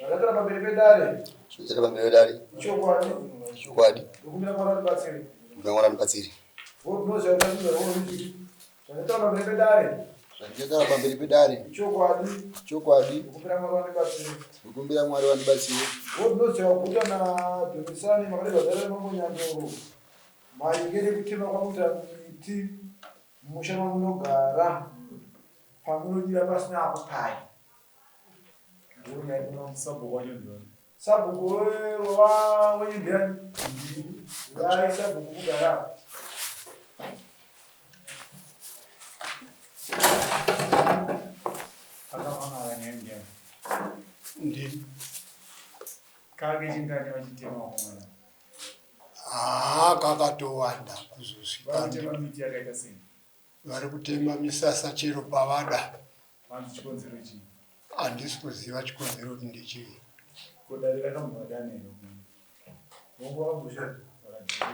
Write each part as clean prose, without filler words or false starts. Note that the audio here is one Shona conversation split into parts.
Zvakataura pamberi pedare. Zvakataura pamberi pedare. Chokwadi. Chokwadi. Ndokumbira Mwari andibatsire. Ndokumbira Mwari andibatsire. Zvakataura pamberi pedare. Zvakataura pamberi pedare. Chokwadi. Chokwadi. Ndokumbira Mwari andibatsire. Ndokumbira Mwari andibatsire. Wodinoziva guta na Dumisani makareva zara mambo Nyandoro. Maringe nekutema kwamuita miti mumusha mamunogara pamunodira pasina akupai. Sabhuku wacho ndiani? Sabhuku wenyu ndiani? Vai sabhuku kugara. Akamangara nyaya ndiani? Ndini. Kake chingani vachitema vakomana? Haa kakatowanda kuzosvika. Varikutema miti yakaita sei? Vari kutema misasa chero pavada. Hanzi chikonzero chii? Handisi kuziva chikonzero kuti ndechii. Ko dare rakambovadana here vakomana? Hongu vakamboshanda. Vakadii?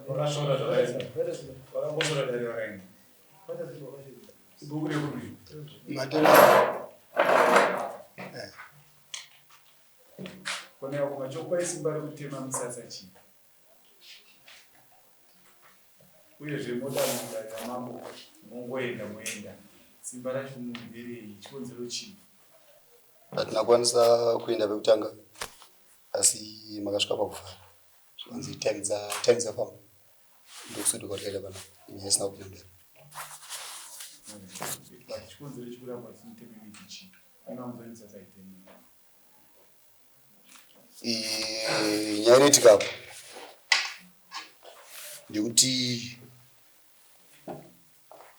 Vakashora zvakaita. Vakangosora dare vakaenda. Ibhuku rekupi? Matema. Kona yakoma chokupai simba rekutema misasa chii? Uyezve moda mudare ramambo mongoenda moenda. Simba racho nderei? Chikonzero chii? Hatina kukwanisa kuenda pekutanga asi makasvika pakuvhara zvikanzi time dza time dzafamba ndokusuduka tikaenda panapa nyaya isina kupinda mudare. But chikonzero chekuramba chimuteme miti chii? Ina misasa iteme. Nyaya inoitika apo ndekuti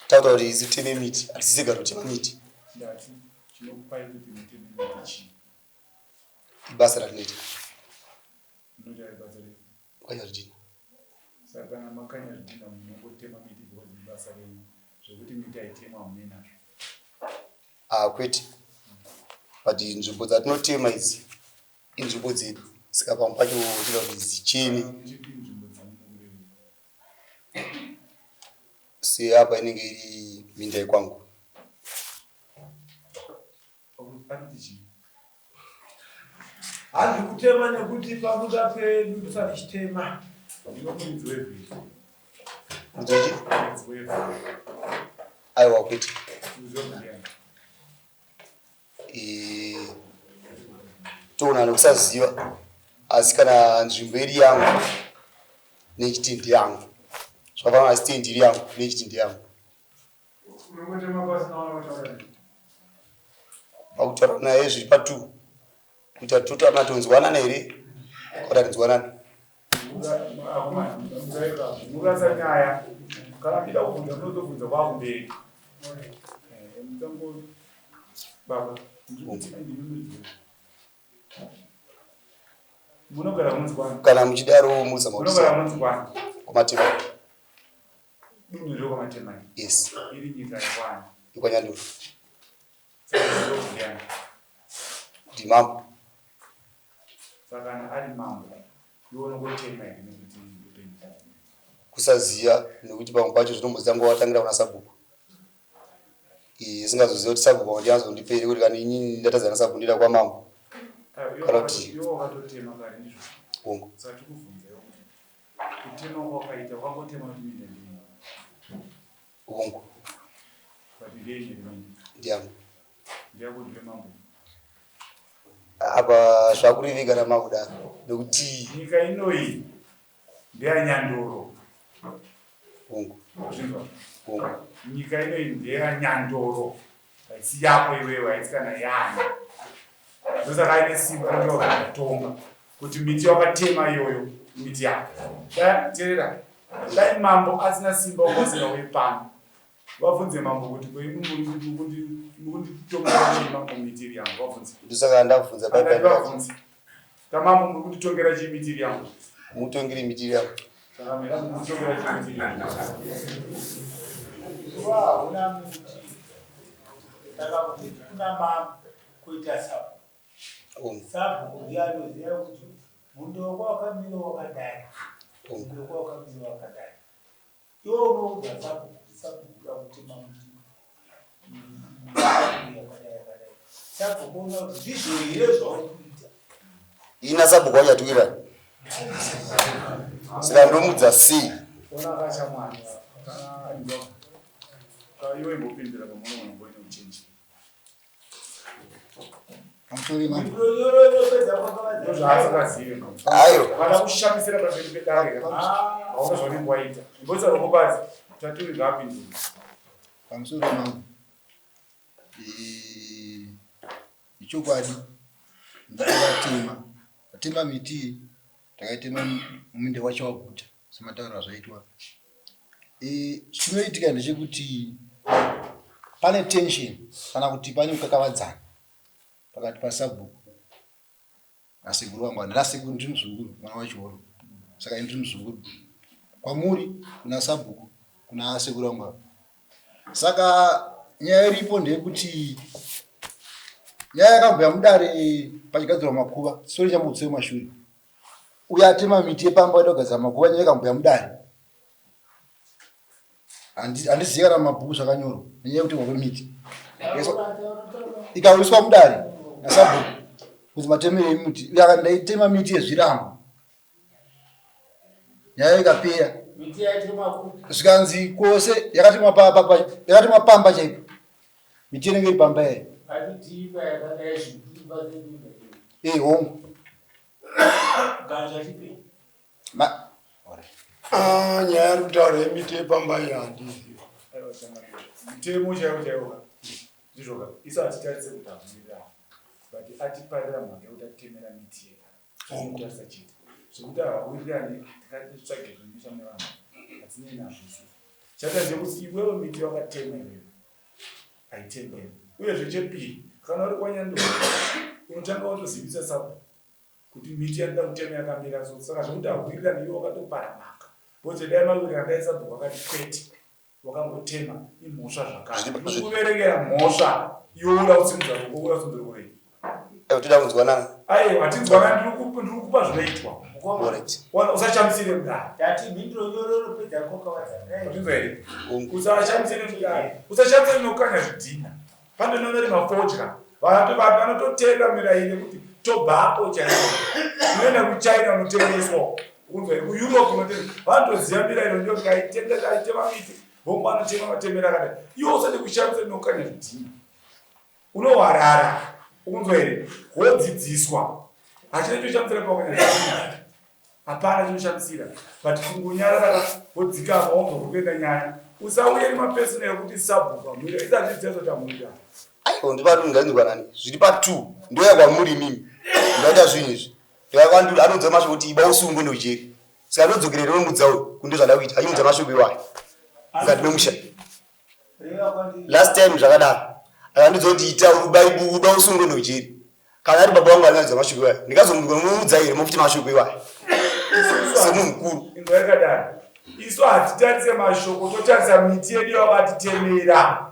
tautaura kuti isu teme miti hatisi tega totema miti. Ndati chinokupai kuti muteme miti chii? Ibasa ratinoita. Munoita basa rei? Kukanya zvidhina. Saka kana makanya zvidhina munongotema miti because ibasa renyu. Zvekuti miti haitemwa hamune nazvo. Ah, kwete, but nzvimbo dzatinotema idzi inzvimbo dzedu, saka pamwe pacho tinoda kuti dzichene. Kana muchiti nzvimbo dzenyu mukurevei? Seapa inenge iri minda yekwangu. Arikuti chii? Hanzi kutema nekuti pabuda pedu ndosati chitema. Ndiwe muridzi wevhu iri. Muridzi wechi? Muridzi wevhu. Aiwa, kwete. Muridzi wevhu ndiani? Toona nekusaziva, asi kana nzvimbo iri yangu nechiti ndeyangu, zvakafanana na stand iri yangu nechiti ndeyangu. Unongotema pasina wanotaura. Pakutaura naye zviri pa2 kuita totaura tonzwanana here kana tinzwanana. Murasa nyaya. Kana muchida kubvunza munozobvunza kwakumberi. Mutango baba, ndiri ndimi muridzi wevhu. Munogara munzi kwani? Kana muchidaro muzama. Munogara munzi kwani? Kumatema. Dunhu riri kwaMatema iri. Yes. Iri nyika yekwani? YekwaNyandoro. Saka muridzi wevhu ndiani? Ndimambo. Saka kana ari mambo, iwe unongotema here nekuti upenyu? Kusaziva, nekuti pamwe pacho zvinombozanga watangira kuna sabhuku, isingazoziva kuti sabhuku ndianzondipe here, kuti kana inini ndatadza nasabhuku ndida kwamambo kana kuti Iwe wakatotema kare, ndizvo? Hongu. Saka tikubvunza iwe kuti kutema kwakaita wakangotema kuti minda ndei? Hongu. But ndei here minda? Ndiyangu. Ndeyako, ndiwe mambo. Apa zvakureveka namakudaro nekuti Nyika inoyi ndeyaNyandoro. Hongu. Zvinzwa? Hongu. Nyika inoyi ndeyaNyandoro, haisi yako iwewe, haisi kana yani. Ndosaka aine simba rinotonga kuti miti wakatema iyoyo miti yako. Teerera, dai mambo asina simba wanga usingauyi pano. Vabvunze mambo kuti ko imi mukunditongera chii mambo miti iri yangu? Vabvunze. Ndosaka ndabvunza. Andati vabvunze tamambo, muri kunditongera chii miti iri yangu? Mutongere miti iri yangu. Saka mira, mukunditongera chii miti iri yangu? Iwe hauna muti, saka kuti kuna mambo kuita sabhuku. Hongu. Sabhuku ndiye anoziva kuti munda wako wakamira wakadai, Hongu. munda wako wakamira wakadai. Iwe unoudza sabhuku kuti sabhuku kuda kutema muti yakadai yakadai. Sabhuku unoona kuti ndizvo here zvauri kuita. Ina sabhuku vachatiwira. Saka ndomudza sei? Ona akashamwari. Kana inzwa. Ka iwe imbopindira pamunoona mboine uchenji. Pamusoro mambo. Mhinduro nyoro inopedza kwakavadza. Ndozvaasingazive. Ayo. Kana kushamisira pamberi pedare. Hauna zvaunenge waita. Imboisa ruoko pasi. Taturi ngaapindure. Pamusoro mambo. Ichokwadi ndakatema. Tatema miti takaitema muminda wacho waguta sematauriro azvaitwa. Chinoitika ndechekuti pane tension kana kuti pane kukakavadzana pakati pasabhuku nasekuru vangu. Handina sekuru, ndiri muzukuru, mwana wachihoro, saka ini ndiri muzukuru kwamuri, kuna sabhuku, kuna sekuru vangu ava. Saka nyaya iripo ndeyekuti nyaya yakambouya mudare pachigadzirwa makuva, sori chambobviswe kumashure, uyo atema miti yepamba oda kugadzira makuva, nyaya ikambuya mudare. Handizivi kana mumabhuku zvakanyorwa nenyaya yekutemwa kwemiti. Ikauyiswa mudare nasabhuku kunzi matemere emiti, uyo akati ndaitema miti yezvirango. Nyaya ikapera. Zvikanzi kwose yakatemwa yakatemwa pamba chaipo. Miti inenge iri pamba yayo. Eh, hongu. Ah, nyaya iri kutaura yemiti yepamba iyo handiziva. Mutemo chaiwo chaiwo ndizvoka isu hatitarise kuti hamuwirirani but atiparira mhaka yekuti atitemera miti yega tinotarisa chete zvekuti havawirirani tikatsvage zvimisha nevanhu hatinei nazvo isusu chata ndechekuti iwewe miti wakatema iwewe haitemberi uyezve chepiri kana uri kwanyandoro unotanga watozivisa sabhuku kuti miti yandida kutema yakamira so saka zvekuti hawirirani iwe wakatopara mhaka because dai mawirirana dai sabhuku akati kwete wakangotema imhosva zvakare ndikuverengera mhosva iwe uda kusimudza ruoko uda kusimudza ruoko rei Toda kunzwanana. Aiwa hatinzwanani ndiri kupa zvinoitwa. Usashamisire mudare. Tati mhinduro nyoro inopedza kokavadza. Zvinzwa here? Usashamisire mudare. Usashamisire nokukanya zvidhina. Panononori mafodya. Vanhu vanototeerera mirayiro yekuti tobacco chaiyo. Unoenda kuChina unotengeswa. Unzwa here? KuEurope unotengeswa. Vanotoziva mirayiro ndiyo kuti aitenga aitema miti. Hongu anotema matemera akadai. Iwe usade kushamisa nokukanya zvidhina. Unowarara. Ukunzwa here? Wodzidziswa. Hachina choshamisira pakukanya zvidhina. Hapana chinoshamisira. But kungonyarara wodzikama wonzwa kuri kuenda nyaya. Usauye nemapersonal ekuti sabhuku amuita. Isazviziva kuti amuita. Aiwa ndipati nganzwa nani? Zviri pa 2. Ndoya kwamuri imimi. Ndaita zvinhu izvi. Ndakandura anodza mashoko kuti iba usungwe ndojeri. Saka ndodzokera here nomudza uyu kunde zvada kuita. Achimudza mashoko iwayo. Mukati memusha. Last time zvakadaro. Akandudza kuti ita uba uba usungwe ndojeri. Kana ari baba vangu anodza mashoko iwayo. Ndingazomuudza here mofuti mashoko iwayo. Semunhu mukuru. Inzwa yakadaro. Isu hatitarise mashoko totarisa miti yedu yavakatitemera.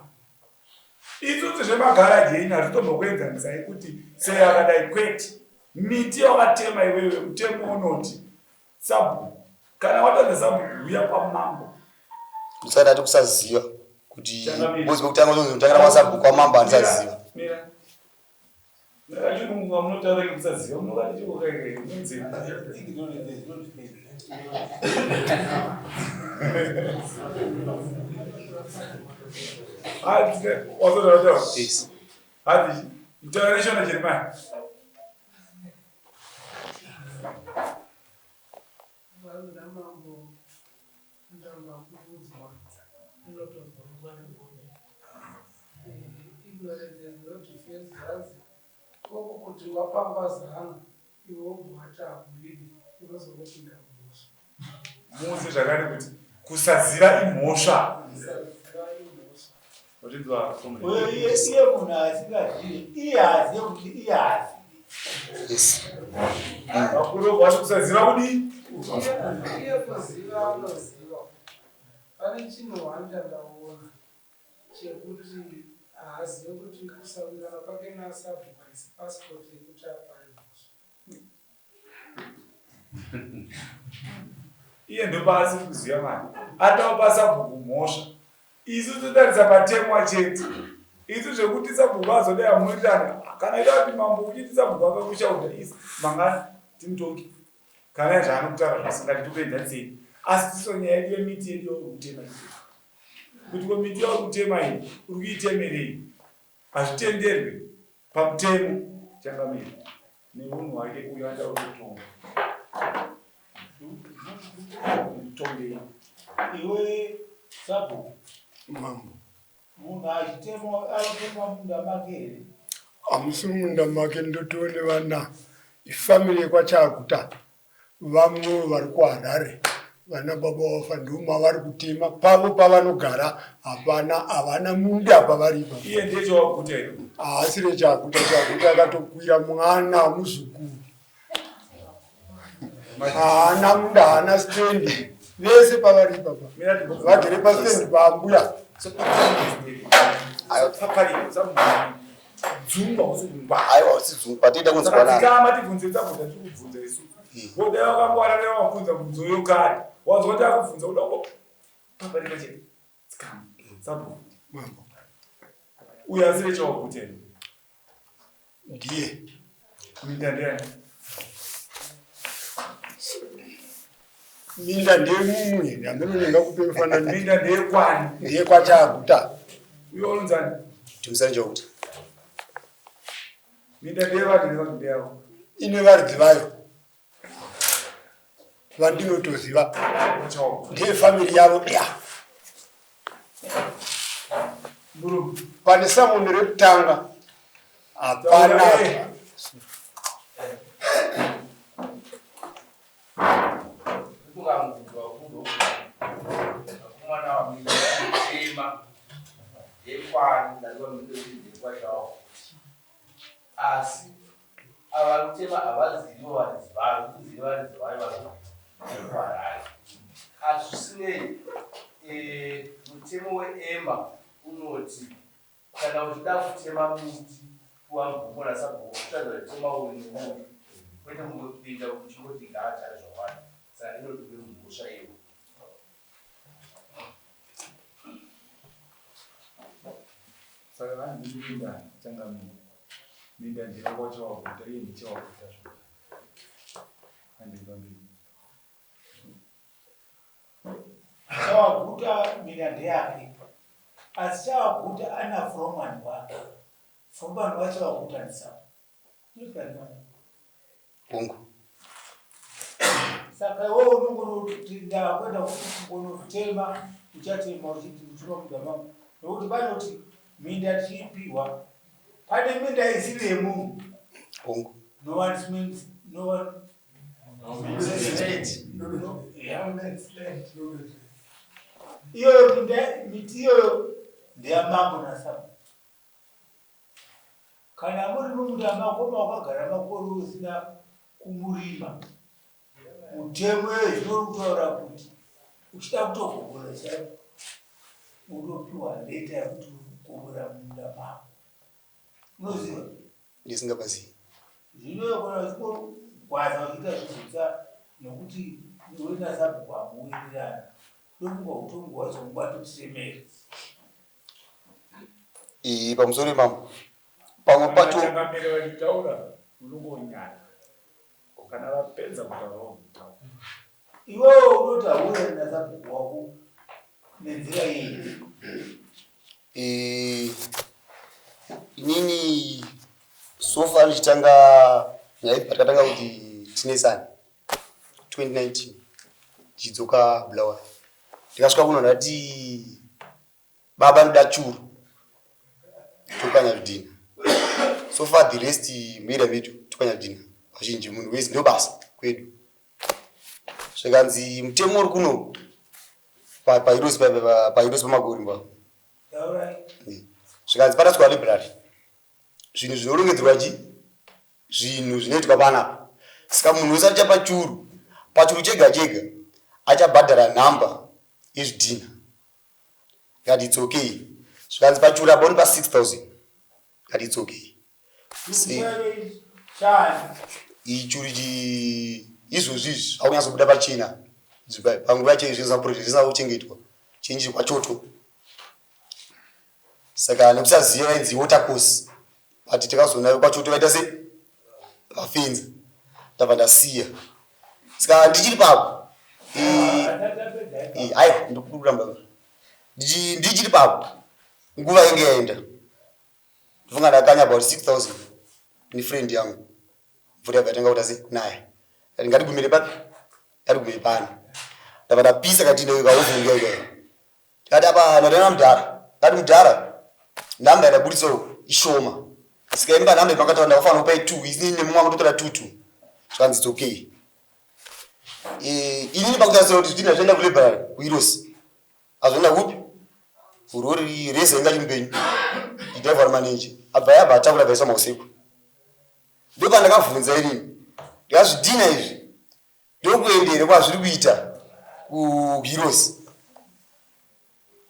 Itsotsi zvemagaraji enyu hazvitombokuenzanisai kuti sei akadai kwete. Miti yawakatema iwewe mutemo unoti sabhuku kana watadza sabhuku huya kwamambo. Usati ati kusaziva kuti bozi pekutanga uzonzi unotangira kwasabhuku kwamambo handisaziva. Mira. Mira chirungu kamunotaura kusaziva munokati chikokaike munzi. Yes. Hadi, mtaura neshona Jeremiah. Vanhu namambo ndamba kuudzwa inotonzwa nguva nenguva. Ignorance is no defense zvanzi koko kuti wapangwa zano iwe wobva wati hakuridi unozongopinda mumhosva. Muudze zvakare kuti kusaziva imhosva. Kusaziva imhosva. Wachinzwa comrade? Uyo iye iye munhu asingazivi iye haazive kuti iye haazivi. Yes. Vakuru vacho kusaziva kudii? Iye kuziva anoziva. Pane chinhu one chandaona chekuti haazive kuti kusawirirana kwake nasabhuku haisi passport yekuti apare mhosva. Iye ndopaasiri kuziva mani. Ataupa sabhuku mhosva. Isu totarisa patemwa chete. Isu zvekuti sabhuku azodai hamunoitana. Kana ida kuti mambo uchiti sabhuku akakushauta isu mangani timutongi. Kana zvaanokutaura zvasingati tokuenzanisei. Asi tiso nyaya yedu yemiti yedu yauri kutema iyi. Kuti ko miti yauri kutema iyi uri kuitemerei? Hazvitenderwe pamutemo changamire neunhu hwake uyo anoda kutonga. Mutongei. Iwe sabhuku. Mambo. Munhu achitema anotema munda make here? Hamusi munda make ndotone vana ifamily yekwaChaguta vamwe vari kuHarare vana baba vafa ndomavari kutema pavo pavanogara hapana havana munda pavari ipapo. Iye ndiye chawaguta here? Haasi rechaguta, chaguta akatokwira mwana muzukuru haana munda haana stendi vese pavari ipapa vagere pastendi paambuya. Aiwa usidzungu patoita kunzwanana. Dzikama tibvunze tabvunza tiri kubvunza isu. Wodai wakangwara dai wabvunza bvunzo iyo kare. Wanzwa kuti akubvunza uda ko. Papa rikache. Dzikama. Sabhuku. Mambo. Uyo asiri chawaguta here? Ndiye. Minda ndeyani? Minda ndeyemumwe hameno ndingakupe mufananidzo. Minda ndeyekwani? NdeyekwaChaguta. Uyo unonzani? Timusani Chaguta. Minda ndeyevanhu here kana ndeyavo? Ine varidzi vayo vandinotoziva ndeyefamily yavo ya. Pane samuni rekutanga hapana. Asi ava varikutema havazivi varidzi vayo, kuziva varidzi vayo vari kuHarare. Asi zvisinei, eh, mutemo weEMA unoti kana uchida kutema muti puwa mvumo nasabhuku kutaridza kuti tema uyu neuyu kwete kungopinda uchingoti gacha zvawada saka inotove mhosva iyoyo. Saka hanzi minda changamire. Minda ndeyekwaChawaguta iye ndiChawaguta zvakare. Handei pamberi. Chawaguta minda ndeyake. Asi Chawaguta ana Froman wake. Froman waChawaguta ndiSamu. Hongu. Saka iwewe unongonoti ndakuenda kunotema uchatema uchiti uchima munda mangu nokuti panoti minda tichipiwa pane minda isiri yemunhu. Hongu. No one means no one iyoyo minda miti iyoyo ndeyamambo nasamu. Kana muri mumunda mako mawakagara makore usina kumurima, mutemo zvino uri kutaura kuti uchida kutogobora chaiko unopiwa leta yekuti uri kugobora mumunda mako. Unoziva? Ndisingapazivi. Zvino kana uchingogwaza uchiita zvizotsa nokuti iwe nasabhuku hamuwirirani, ndofunga utongi hwacho ungatotiremera. Iyi pamusoro imambo. Pamwe pacho Changamire vachitaura unongonyara. Kana vapedza kutaura wozotaura. Iwewe unoti hauwirirani nasabhuku wako nenzira iyi. Eh, inini so far ndichitanga nyaya idzi patakatanga kuti tinesane 2019 ndichidzoka Bulawayo ndikasvika kuno ndati baba ndoda churu tokanya zvidhina so far the rest muira medu tokanya zvidhina vazhinji munhu wese ndobasa kwedu zvikanzi mutemo uri kuno pairosi pairosi pamagorimba zvikanzi pataswa library zvinhu zvinorongedzerwa chi zvinhu zvinoitwa panapa saka munhu wese achapa churu pachuru chega chega achabhadhara nhamba yezvidhina ndikati its okay zvikanzi pachuru apa uri pa 6000 ndikati its okay ichuru chi izvozvi izvi zvakunyatsobuda pachena. Panguva yacho zvisina project zvisina kuchengetwa chinji kwachoto. Saka nekusaziva yainzi water course but takazoona kwachoto vaita sei vafenza ndabva ndasiya. Saka ndichiri papo aiwa ndikukuramba ndichiri papo nguva inge yaenda ndofunga ndakanya about 6000 nefriend yangu mvura yabva yatanga kuita sei kunaya ndati ngatigumire papi ngatigumire pano ndabva ndapisa kati kauvhunge ikayo ndikati apa ndataura mudhara ndati mudhara nhamba yandabudisa uku ishoma saka imba nhamba yamakataura ndakafanira kupai two isini nemumwe wangu totora two two zvikanzi its okay eh, inini pakutarisira kuti zvidhina zvaenda kulibrary kuirosi Azvina kupi? Rori rese inga chimupenyu. Idriver manager. Abva yabva atakura bvaiswa mausiku. Ndipo ndakavhunza inini. Ndikazvidhina izvi. Ndokuendere kwazviri kuita ku Heroes.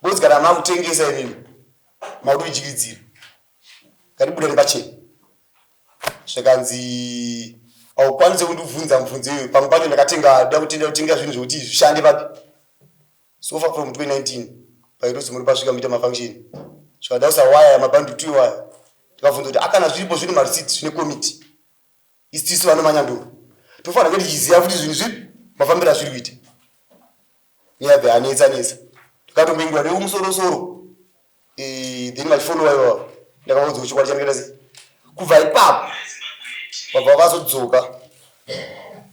Bozi kana makutengesa inini. Makutodyiridzira. Ngatibuda nepachena. Zvikanzi haukwanise kundibvunza mubvunzo iyoyo. Pamwe pacho ndakatenga da kutenga kutenga zvinhu zvekuti zvishande papi. So far from 2019 paIrosi muri pasvika muita mafunction zvikada kusawaya mabhandutu iwaya tikabvunza kuti akana zviripo zvine mareceipt zvine committee isi tisu vanomanyandoro tofanira kunge tichiziva futi zvinhu zvipi mafambiro azviri kuita nyaya bva yanetsa netsa tikatomboingwa nekumusoro-soro Eh, then vachifonowa ivava ndakavaudza chokwadi chandakaita sei kubva ipapo vabva vazodzoka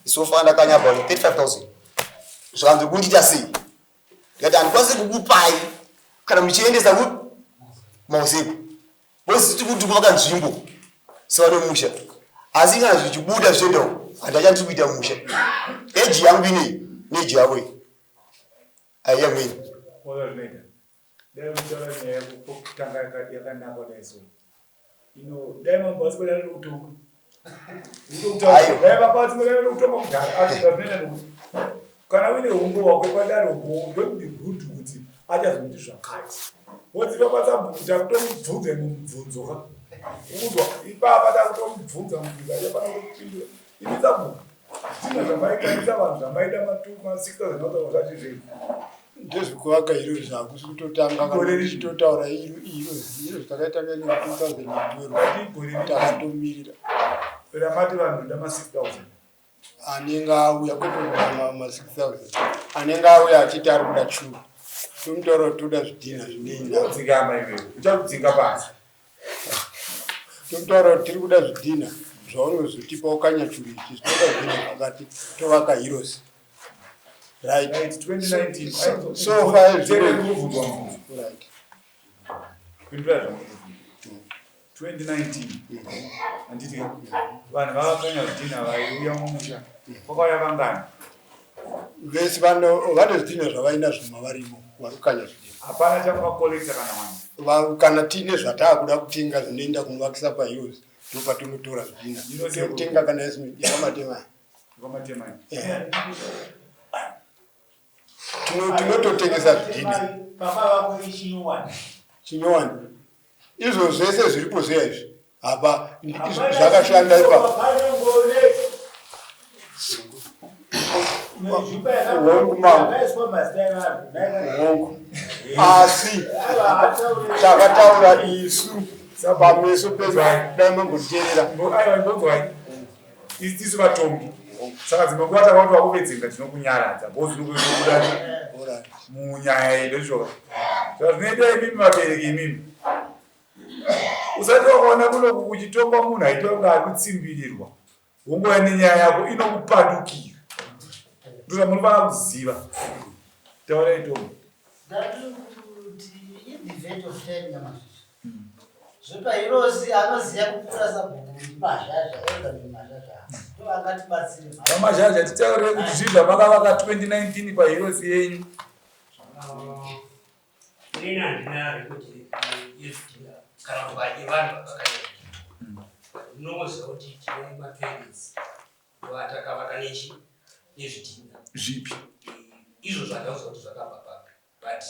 sofa ndakanya about 35000 zvikanzi kundiita sei ndikati handikwanisi kukupai kana muchiendesa ku mausiku bosi tiri kuti kuvaka nzvimbo sevanemusha asi kana zvichibuda zvichienda uko handachandisi kuita musha eji yangu inei neji yako iyi aiyamweni Dai uchitaura nyaya yako pokutanga yakanaka kudai so. Ino dai mambo asi kudai kutonga. Dai baba asi kudai kutonga kudhara asi zvinoenda nokuti kana uine humbo hwako kwadare uko don't be rude kuti achazokuti zvakati. Woziva kwasabhuku takutomubvunza imwe mubvunzo ka. Ukuzwa ipapa takutomubvunza mubvunzo achafana kutopindura. Imi sabhuku zvina zvamaikaisa vanhu zvamaida matuku ma 6000 zvacho zvei. Ndezvekuvaka iro izvi hakusi kutotanga kana tichitotaura iro iro iro zvakaitanga ine 2012 takatomirira. Ramati vanhu nda ma 6000. Anenge auya kwete ma 6000 anenge auya achiti ari kuda churu tomutora kuti toda zvidhinha zvinei. Dzikama iwewe uchakudzinga pasi. Totaura kuti tiri kuda zvidhina zvaunozotipa ukanya churu ichi zvinoda zvidhina zvakati tovaka heroes. Right. Right, 2019. So, so far Tere kubvunzwa mubvunzo. Right. Pindura zvangu. 2019. Handiti ka? Vanhu vakakanya zvidhina vaiuya mumusha. Kwakauya vangani? Vese vano vane zvidhina zvavainazvo mavarimo vari kukanya zvidhina. Hapana chamakakolekta kana wani. Kana tiine zvataakuda kutenga zvinoenda kunovakisa paheels ndopatinotora zvidhina totenga kana yakamatema tinototengesa zvidhina chinyowani izvo zvese zviripo zviya izvi apa zvakashanda ipapo hongu mambo hongu asi takataura isu pameso pedu dai mamboterera tisu vatongi saka dzimwe nguva takakuti vakuvedzenga tinokunyaradza bhozi unokubuda munyaya yedu izvoka zvazvinoita imimi vabereki imimi usati wakaona kunoku kuchitongwa munhu aitwa kunge ari kutsimbirirwa wongouya nenyaya yako inokupandukira ndozvamunofanira kuziva taurai tongo Zvepahirosi anoziva kupfuura sabhuku ndimazhazha elderman mazhazha ndo angatibatsire vamazhazha titaurire kuti zvii zvamakavaka 2019 pahirosi yenyu Inini handina rekodi yezvidhina kana kuti vadye vanhu vakakanya ndinongoziva kuti tine matoilets atakavaka nechi nezvidhina zvipi izvo zvandauziva kuti zvakabva papi but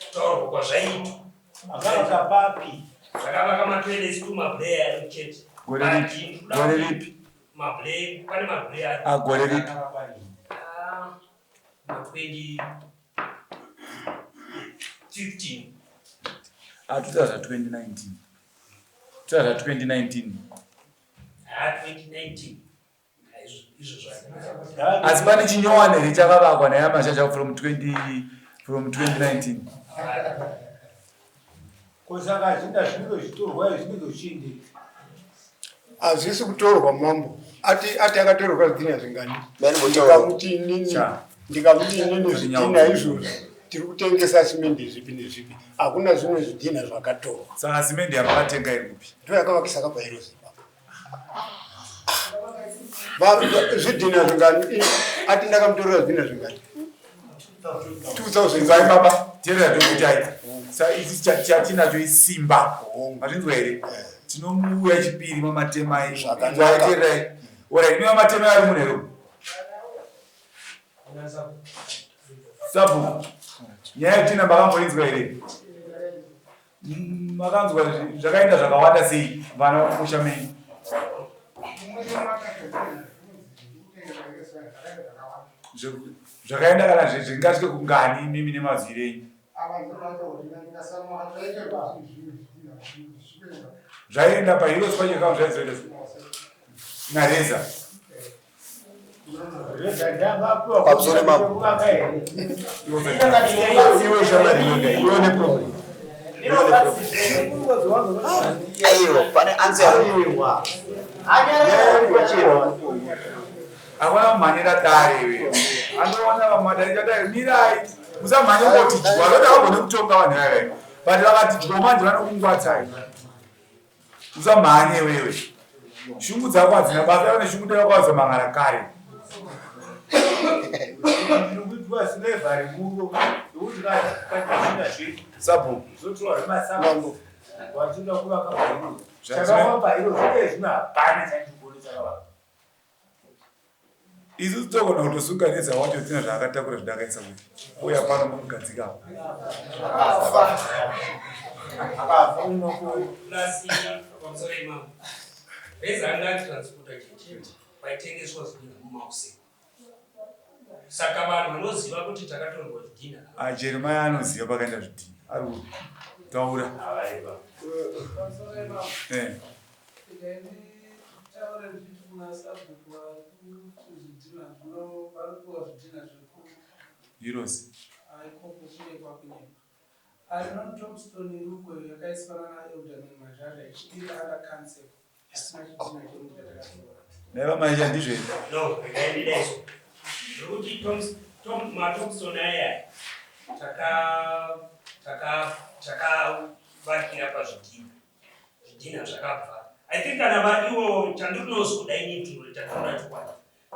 kutaurwa kwazvaiitwa Makavaka papi? Zvakavaka matoilets tu mablair chete. Gore ripi? Gore ripi? Mablair, pane mablair. Ah, gore ripi? Ah, ma 2015. Atuta zva 2019. Tuta zva 2019. Ha 2019. Izvo Asi pane chinyowani here chakavakwa nayaMashasha from 20 from 2019? Ko saka hazvina zvinenge zvitorwa zvinenge zvichiendeka. Hazvisi kutorwa, mambo. Ati akatorwa zvidhina zvingani? Ndainombotaura. Ndikamuti inini Cha. Ndikamuti inini zvidhina izvozvi tiri kutengesa simendi zvipi nezvipi, hakuna zvimwe zvidhina zvakatorwa. Saka simendi yamakatenga iri kupi? Ndo yakavakisa kabhairozi ipapo. Zvidhina zvingani? Ati ndakamutorera zvidhina zvingani? 2000. Inzwai baba, teerera tokuitai. Sa ichi chatinacho isimba. Mazvinzwa here? Tinomuuya chipiri mamatemai. Zvakanaka. Inzwai, teererai. Alright, imi mamatema ari munhero. Sabhuku. Nyaya yetina makamboinzwa here? Makanzwa zvakaenda zvakawanda sei vana vamusha menyu? Zvakaenda kana zvingasvike kungani imimi nemazwiro enyu? Zvaienda paHeroes pacho kama zvaizoita sei? Nareza. Pamusoro mambo. Iwe shamwari iwe une problem. Aiwa, pane answer. Hakuna kumhanyira dare iwe. Anoona vamwe madare chadai mirai. Musamhanye koti dya. Vanoda vagone kutonga vanhu ava. But vakati dya manje vanokungwatsai. Usamhanye iwewe. Shungu dzako hadzina basa, vane shungu dzako mangara kare. Kuitwa slavery muno nokuti kazvina zvedu Sabhuku. zvotorwa zvemasamba Mambo. vachida kuvaka pahiro chakavakwa pahiro zvine zvino hapana chandikuona chakavakwa. Isu togona kutosunga neza wacho dzina zvaakatakura zvidakaisa kuti. Uya pano mugadzika. Plus pamusoro imamo Reza anga atransporta chete paitengeswa zvidhina mumausiku, saka vanhu vanoziva kuti takatorwa zvidhina. Ah, Jeremiah anoziva pakaenda zvidhina. Ari kupi? Taura. Pamusoro imamo. Nditaure ndichiti kuna sabhuku vari kuti zvidhina zvino vari kupiwa zvidhina zveku Heroes. Aikoko kunyepa kunyepa. Ari non Tombstone irukwe yakaiswa nana Elderman Mazhazha iri under council, asina chidhina chemuti chatakatora. Naiva maisha ndizvo here? No, regai ndidaiso nokuti matombstone aya takavakira pazvidhina, zvidhina zvakabva. I think kana vaiwo chandinozoda ini tinoita chokwadi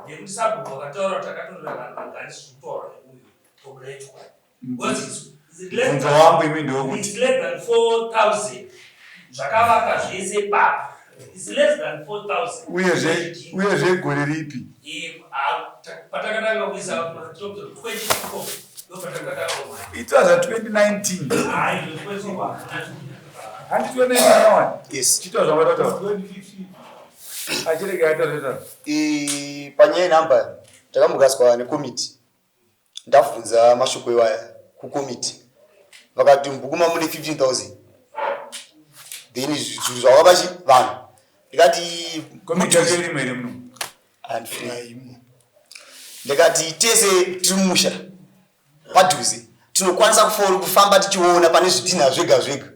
nekuti sabhuku vakataura kuti takatorera vanhu vangani, kutaura neuyu tobuda chokwadi because it's less Mubvunzo wangu imi ndewekuti It's less than 4000 zvakavaka zvese papa. It's less than 4000. Uyezve gore ripi? Patakatanga kuisa matombstone 2024 ndo patakatanga kumhanya. Itwa zva 2019. Hayi, 2024. Handi 2019? Yes. Chitwa zvavatotaura. Achirege aita. Panyaya yenhamba takambogaswa nekomiti. Ndabvunza mashoko iwaya kukomiti, vakati mubhuku mamune 15,000, then zvinhu zvakava chi vanhu ndikati Komiti yacho irimo here muno? Handifuni. Ndikati tese tiri mumusha padhuze, tinokwanisa kuforo kufamba tichiona pane zvidhina zvega zvega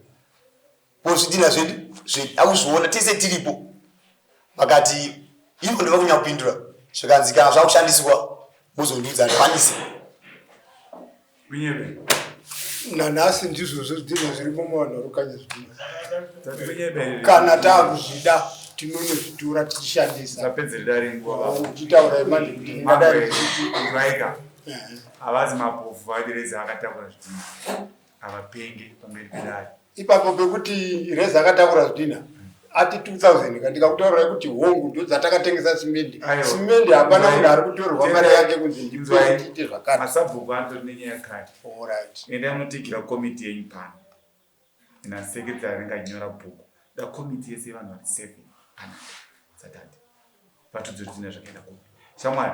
po zvidhina zvedu zvedu akuzviona tese tiripo. Vakati ivo ndova kunya kupindura, zvikanzi kana zvakushandiswa muzondiudza, ndikwanise. Kunyebe. Nanhasi ndizvozvo zvidhina zvirimo muvanhu varikukanya zvidhina. Tati kunyebe here? Kana taakuzvida tinonozvitora tichishandisa. Tapedzere dare nguva. Uchitaura manje kuti ndingadai ndichiti Vaika. Havazi mapofu vadireza akatakura zvidhina. Havapenge pamberi pedare. Ipapo pekuti Reza akatakura zvidhina ati 2000 ka, ndikakutaurirai kuti hongu, ndo dzatakatengesa simendi. Aiwa. Simendi hapana munhu ari kutorerwa mari yake kunzi Inzwai. ndiite zvakati. Masabhuku anotori nenyaya kare. Alright. Endai munotigira komiti yenyu pano. Ina secretary anenge achinyora bhuku. Da komiti yese yevanhu vari seven panapa. Satate. Vatudzo zvidhina zvakaenda kupi? Shamwari.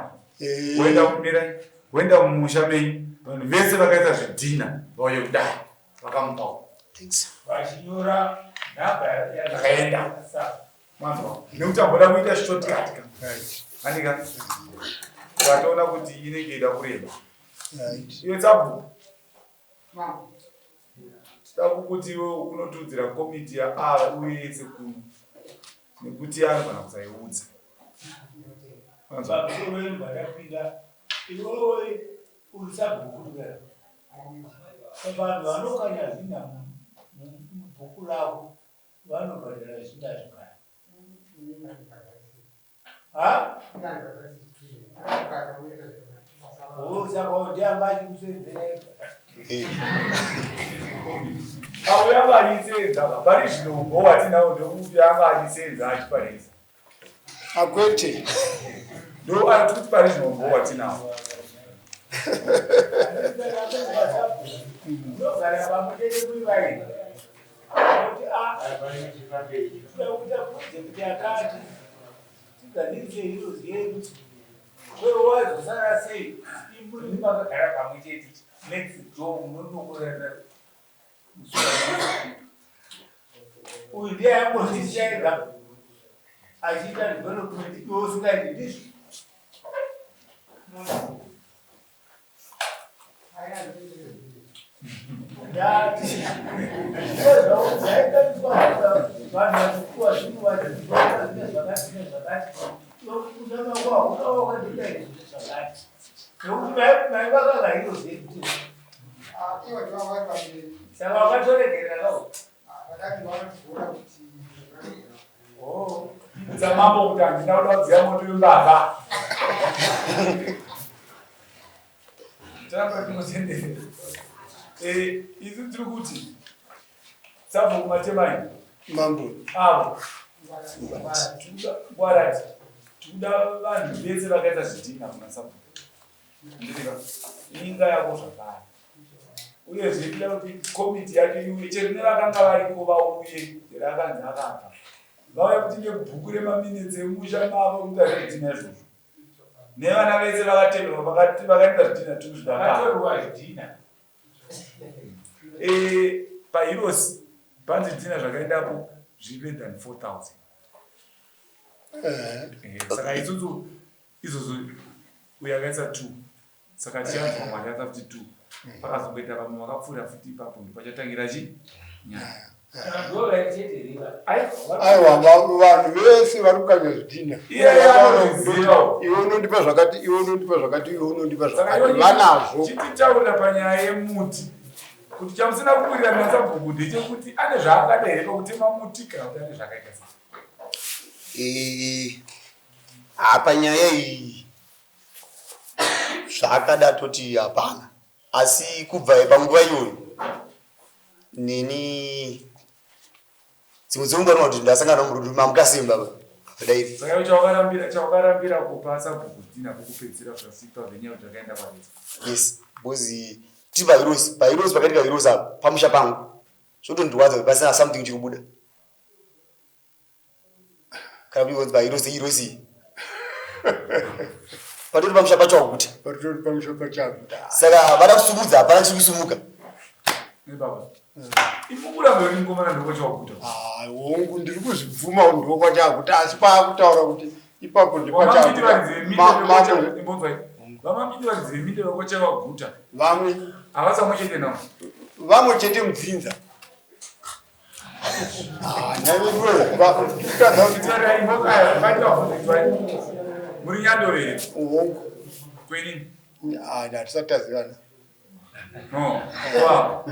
Woenda kumirai. Woenda mumusha menyu vanhu vese vakaisa zvidhina vauye kudai vakamupawo. Vachinyora nhamba yakaenda. Manzwa nekuti amboda kuita shortcut ka. Andika. Vatoona kuti inenge ida kureba. Iwe sabhuku. Tida kukuti iwe unotudzira komiti yaava uye yese kuno nekuti anogona kusaiudza. Pamusoro wenyu vandapinda iwewe uri sabhuku kudera. Vanhu vanokanya zina mubhuku rako vanobhadhara zvinda zvingani? Ha? Oh, saka ndiye anga achikusenzera Auya anga achisenza pari zvino ubho watinawo ndokuti anga achisenza achiparisa. Akwete. Ndo ari kuti pari zvino ubho watinawo. Unogara pamwe chete muri vairi. Kuti a toda kuita project yakati tigadzirise heroes yedu. Wewe wazosara sei? Imuri makagara pamwe chete next door munonokorana uyu ndiye angozviita ega achiita development iwe usingaiti ndizvo. Ndati ndozvaitaiswa vanhu vachikuwa zvinhu vachikuwa zvine zvakati nezvakati unamawa hauna wakadida izvi zvakati nekuti mai vakagairo zvedu saka wakatoregerera kawo Udza mambo kuti handina kuda kudziya moto wembavha. Taramba tinotendera. Eh, isu tiri kuti sabhuku matemai Mambo. avo tikuda ngwarati tikuda vanhu vese vakaita zvidhina kuna sabhuku. Nditika inga yako zvakare. Uyezve tida kuti komiti yacho iuye chero nevakanga variko vauye chero akanzi akabva vauye kuti nebhuku remaminitsi emusha mavo kuita zvezvidhina izvozvo nevana vese vakatemerwa vakaita zvidhina tiri kuzvidakatorwa zvidhina eh, pahirosi panzi zvidhina zvakaendapo zviri than 4000 eh. Eh, saka isusu izvozvo uyo akaisa 2 Saka tichanzwa Mwari akaita futi tu. Pakazongoita vamwe vakapfuura futi ipapo ndopachatangira chi nyaya. Aiwa vanhu vese vari kukanya zvidhina. Iwe unondipa zvakati, iwe unondipa zvakati, iwe unondipa zvakati. Vanazvo. Chititaurira panyaya yemuti kuti chamusina kuwirirana nasabhuku ndechekuti ane zvaakada here pakutema muti kana kuti ane zvaakaita sei? Eh, apa nyaya iyi zvaakada toti hapana asi kubva panguva iyoyo neni dzimwe dzenguva ndinoona kuti ndasangana nomurudu mamuka sei baba dai saka iwe chawakarambira chawakarambira kupa sabhuku dina pokupedzisira zvasipa venyaya kuti akaenda kwaredza yes because tiri pahirosi pahirosi pakaitika hirosi apa pamusha pangu zvotondirwadza kuti pasina something chiri kubuda kana kuti onzi pahirosi hirosi patori pamusha pacho wakuti patori pamusha pacho wakuti saka vada kusumudza hapana chiri kusumuka hongu ndiri kuzvibvuma ndokwachakuti asi paakutaura kuti ipapo ndipachakutaura vamwe vamwe chete mudzinza Muri nyandoro here? Hongu. Kwenini? Ah, hatisati tazivana. No. Kwa.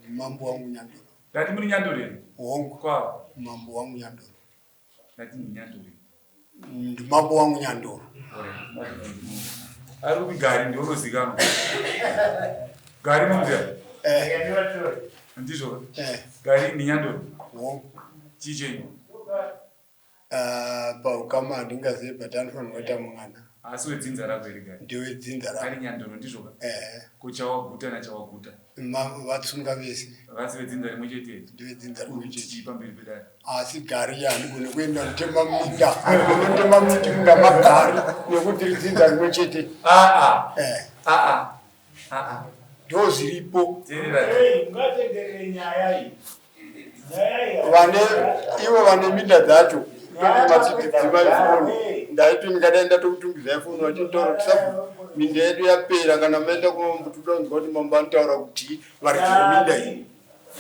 Mambo wangu nyandoro. Ndati muri nyandoro here? Hongu. Kwa. Mambo wangu nyandoro. Ndati nyandoro. Ndimambo wangu nyandoro. Ari kupi gari ndiwe unozikanwa. Gari munzira. Eh. Ndizvo. Eh. Gari ndi nyandoro. Hongu. Chii chenyu? Ah, paukama handingazive but anofanirwa kuita mwana. Asi wedzinza rako here gari? Ndewedzinza rako. Ari nyandoro ndizvo ka? Eh. Ko chawaguta nachawaguta. Vatsunga vese. Vasi vedzinza rimwe chete. Ndeve dzinza rimwe chete. Pamberi pedare. Asi gari handigone kuenda kutema minda. Unotema miti munda magari nekuti ridzinza rimwe chete. Ah ah. Eh. Ah ah. Ah ah. Ndo zviripo. Hey, ngatenderere nyaya iyi. Nyaya iyi. Vane ivo vane minda dzacho matidzima ifoni ndaiti ndingadai ndatokutungidzai foni vachitaura kuti sabhuku minda yedu yapera kana maenda kumambo toda kunzwa kuti mambo anotaura kuti varidzi veminda iyi.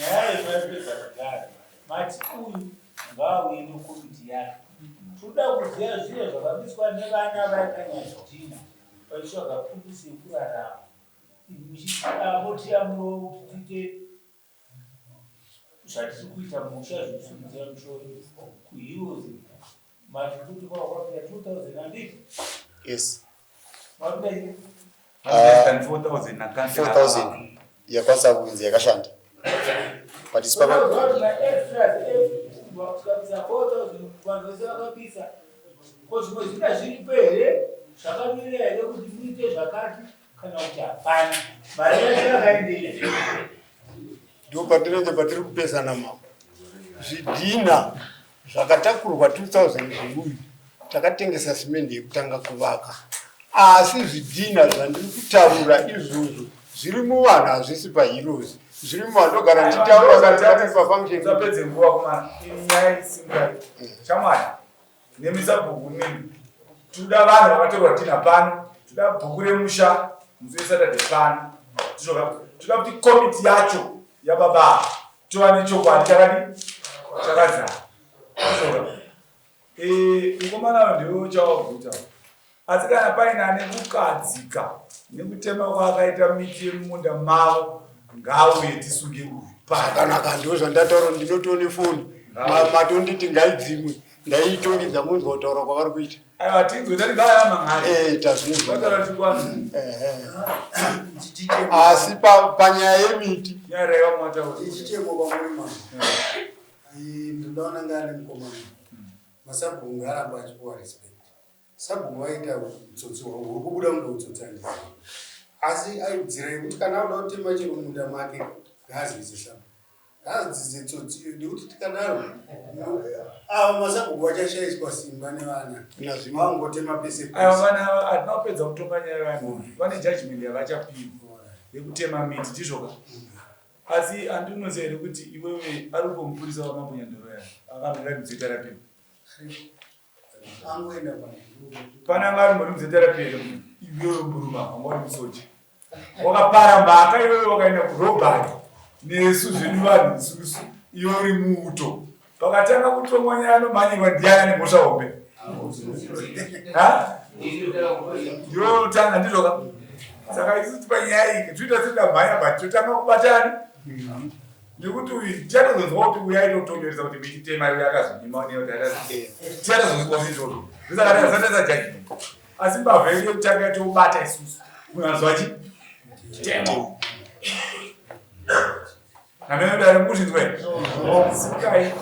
Nyaya iyi maipedza kudhara. Mati uyu ngaauye nekomiti yake. Toda kuziva zviro zvakabiswa nevana vaikanyazvidhina vachitsvaga pfupiso yekurarama. Motiyamurawo kuti tiite zvatiri kuita musha zvekusimudzira musha wedu kuHeroes. Mati kuti kwapinda 2000 handiti? Yes. Mapinda here? Less than 4000 na council. 4000 yakwanisa kunzi yakashanda. But isu papa vanhu vese vakabisa ko zvimwe zvina zviripo here zvakamira here kuti muite zvakati kana kuti hapana mari yacho yakaendei? Ndo patinenge patiri kupesana mambo. Zvidhina zvakatakurwa 2000 zveuyu takatengesa simende yekutanga kuvaka, asi zvidhina zvandiri kutaura izvozvo zviri muvanhu, hazvisi paHeroes, zviri muvanhu. Ndogara ndichitaura kana pafunction. Usapedze nguva kumana. Iyi nyaya isingai. Shamwari, nemisabhuku nemi. Toda vanhu vakatorwa dhina pano. Toda bhuku remusha musi weSaturday pano. Tizvoka. Toda kuti komiti yacho yababa tova nechokwadi chakadi chakazara. Tizvoka. Mukomana uyu ndiwe uchawaguta. Asi kana paine ane kukadzika nekutema kwaakaita miti yemumunda mavo ngauye tisunge uyu. Zvakanaka, ndo zvandataura, ndinotoone foni matonditi ngaidzimwe, ndaiitongedza munzwa kutaura kwavari kuita. Aiwa, tinzwe tati ngaya mangari. Tazvinzwa. Vataura chikwana. Asi panyaya yemiti Nyaya raiva mwataura. Ichichemo kwamuri mama. Ndinoona ngani mukomana. Masabhuku ngaaramba achipuwa respect. Sabhuku vaita utsotsi hwavo huri kubuda kunge utsotsi handizivi. Asi aidzira yekuti kana auda kutema chero munda make ngaazivise sabhuku. Ngaadzidze tsotsi iyo nekuti tikadaro ava masabhuku vachashaiswa simba nevana. Vangotema pese Aiwa, pese. vana ava hatina kupedza kutonga nyaya yevanhu. Vane judgment yavachapiwa yekutema miti, ndizvoka. Asi handinoziva here kuti iwewe ari uko mupurisa wamambo Nyandoro yaya akamira muZRP. Angoenda pano. Pana anga ari muri muZRP here iwewe murume wanga uri musoja. Wakapara mhaka iwewe wakaenda kurobhari nesu zvedu vanhu isusu iwe uri muuto. Pakatanga kutongwa nyaya anomhanyirwa ndiani ane mhosva hombe? Ha? Ndiwe unotanga ndizvoka. Saka isusu panyaya iyi toita setamhanya but totanga kubatana nekuti uyu tichatozonzwa kuti uyu aitotonyoresa kuti miti tema uyu akazonyima tichatozonzwa izvozvo. Ndosaka tasatasa judgment. Asi mbavha yedu yekutanga yatobata isusu munhu anozwa chi temo. Amene dare mukuzvinzwa here? Sikai.